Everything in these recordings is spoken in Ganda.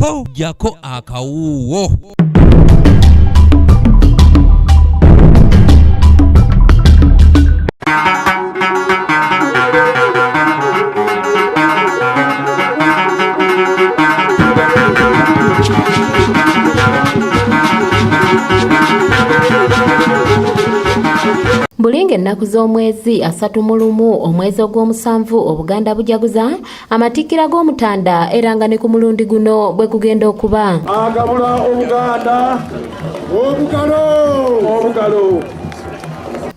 Po jako akawuuwo. Buli ng'ennaku z'omwezi 31 omwezi ogw'omusanvu Obuganda bujaguza amatikkira g'Omutanda, era nga ne ku mulundi guno bwe gugenda okuba. Agabula Obuganda obugalo obugalo.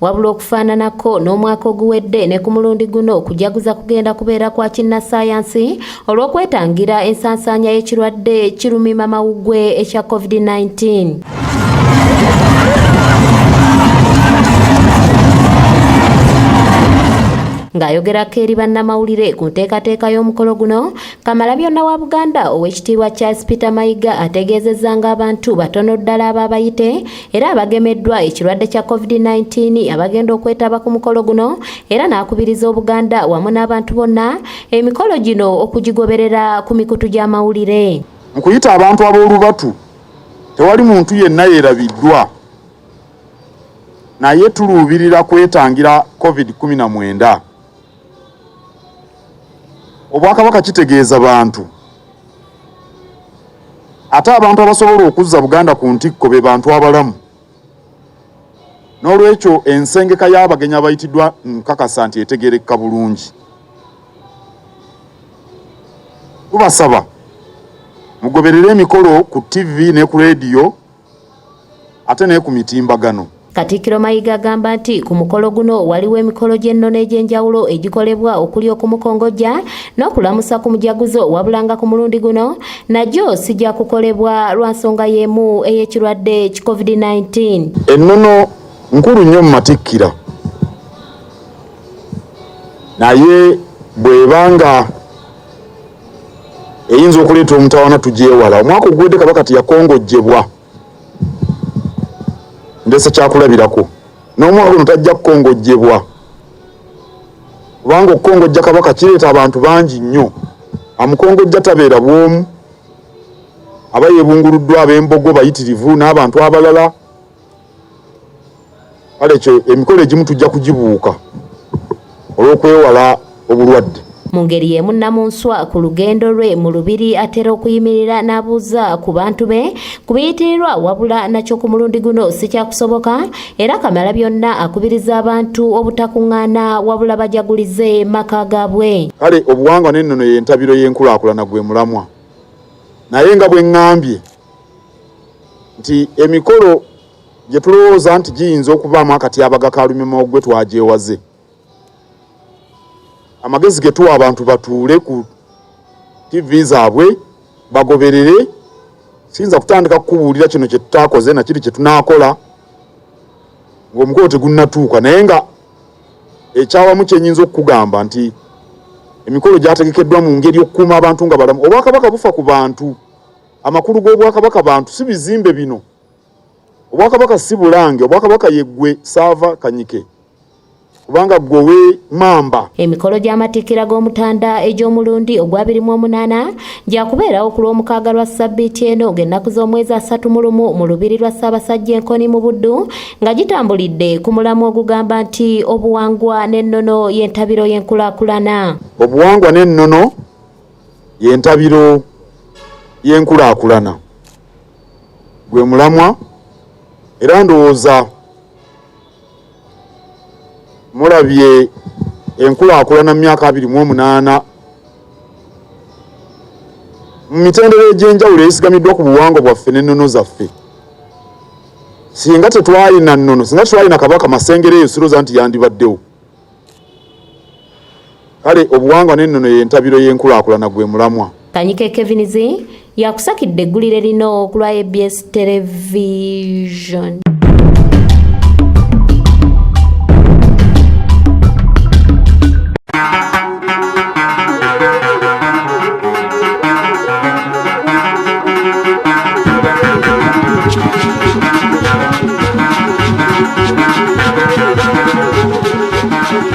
Wabula okufaananako n'omwaka oguwedde, ne ku mulundi guno okujaguza kugenda kubeera kwa kinnassaayansi olw'okwetangira ensansaanya y'ekirwadde kirumima mawuggwe ekya COVID-19. Ng'ayogerako eri bannamawulire ku nteekateeka y'omukolo guno, Kamalabyonna wa Buganda Oweekitiibwa Charles Peter Mayiga ategeezezza ng'abantu batono ddala abaabayite era abagemeddwa ekirwadde kya COVID-19 abagenda okwetaba ku mukolo guno, era n'akubiriza Obuganda wamu n'abantu bonna emikolo gino okugigoberera ku mikutu gy'amawulire. Mu kuyita abantu ab'olubatu tewali muntu yenna yeerabiddwa, naye tuluubirira kwetangira COVID-19. Obwakabaka kitegeeza bantu, ate abantu abasobola okuzza Buganda ku ntikko be bantu abalamu. N'olwekyo ensengeka y'abagenyi abayitiddwa nkakasa nti etegeerekeka bulungi. Tubasaba mugoberere emikolo ku TV ne ku leediyo ate ne ku mitimbagano. Katikkiro Mayiga agamba nti ku mukolo guno waliwo emikolo gy'ennono egy'enjawulo egikolebwa okuli okumukongojja n'okulamusa ku mujaguzo, wabula nga ku mulundi guno nagyo si gya kukolebwa lwa nsonga y'emu ey'ekirwadde ki COVID-19. Ennono nkulu nnyo mu matikkira, naye bw'eba nga eyinza okuleeta omutawaana tugyewala. Omwaka oguwedde Kabaka teyakongojjebwa, ndese kyakulabirako, n'omwaka guno tajja kukongojjebwa, kubanga okukongojja Kabaka kireeta abantu bangi nnyo. Amukongojja tabeera bw'omu, aba yeebunguluddwa ab'embogo bayitirivu n'abantu abalala. Kale ekyo emikolo egimu tujja kugibuuka olw'okwewala obulwadde. Mu ngeri y'emu Nnamunswa ku lugendo lwe mu Lubiri atera okuyimirira n'abuuza ku bantu be ku biyitirirwa, wabula nakyo ku mulundi guno si kyakusoboka, era Kamalabyonna akubiriza abantu obutakuŋŋaana wabula bajagulize maka gaabwe. Kale obuwangwa n'ennono y'entabiro y'enkulaakulana gwe mulamwa, naye nga bwe ŋŋambye nti emikolo gye tulowooza nti giyinza okubaamu akatyabaga ka lumimawuggwe twagyewaze. Amagezi ge tuwa abantu batuule ku TV zaabwe bagoberere. Siyinza kutandika kukubuulira kino kye tutaakoze na kiri kye tunaakola ng'omukolo tegunnatuuka, naye nga ekyawamu kye nnyinza okukugamba nti emikolo gyategekeddwa mu ngeri okukuuma abantu nga balamu. Obwakabaka bufa ku bantu. Amakulu g'obwakabaka bantu, si bizimbe bino. Obwakabaka si bulange, obwakabaka ye ggwe Saava Kanyike, kubanga ggwe ow'e Mamba. Emikolo gy'amatikkira g'Omutanda egy'omulundi ogwa 28 gyakubeerawo ku Lwomukaaga lwa ssabbiiti eno ng'ennaku z'omwezi 31 mu Lubiri lwa Ssaabasajja Enkoni mu Buddu, nga gitambulidde ku mulamwa ogugamba nti obuwangwa n'ennono y'entabiro y'enkulaakulana. Obuwangwa n'ennono y'entabiro y'enkulaakulana gwe mulamwa, era ndowooza mulabye enkulaakulana mu myaka 28 mu mitendera egy'enjawulo eyesigamiddwa ku buwangwa bwaffe n'ennono zaffe. Singa tetwalina nnono, singa tetwalina Kabaka, Masengere eyo sirowooza nti yandibaddewo. Kale obuwangwa n'ennono y'entabiro y'enkulaakulana gwe mulamwa. Kanyike Kevin Z yakusakidde eggulire lino ku lwa ABS Television.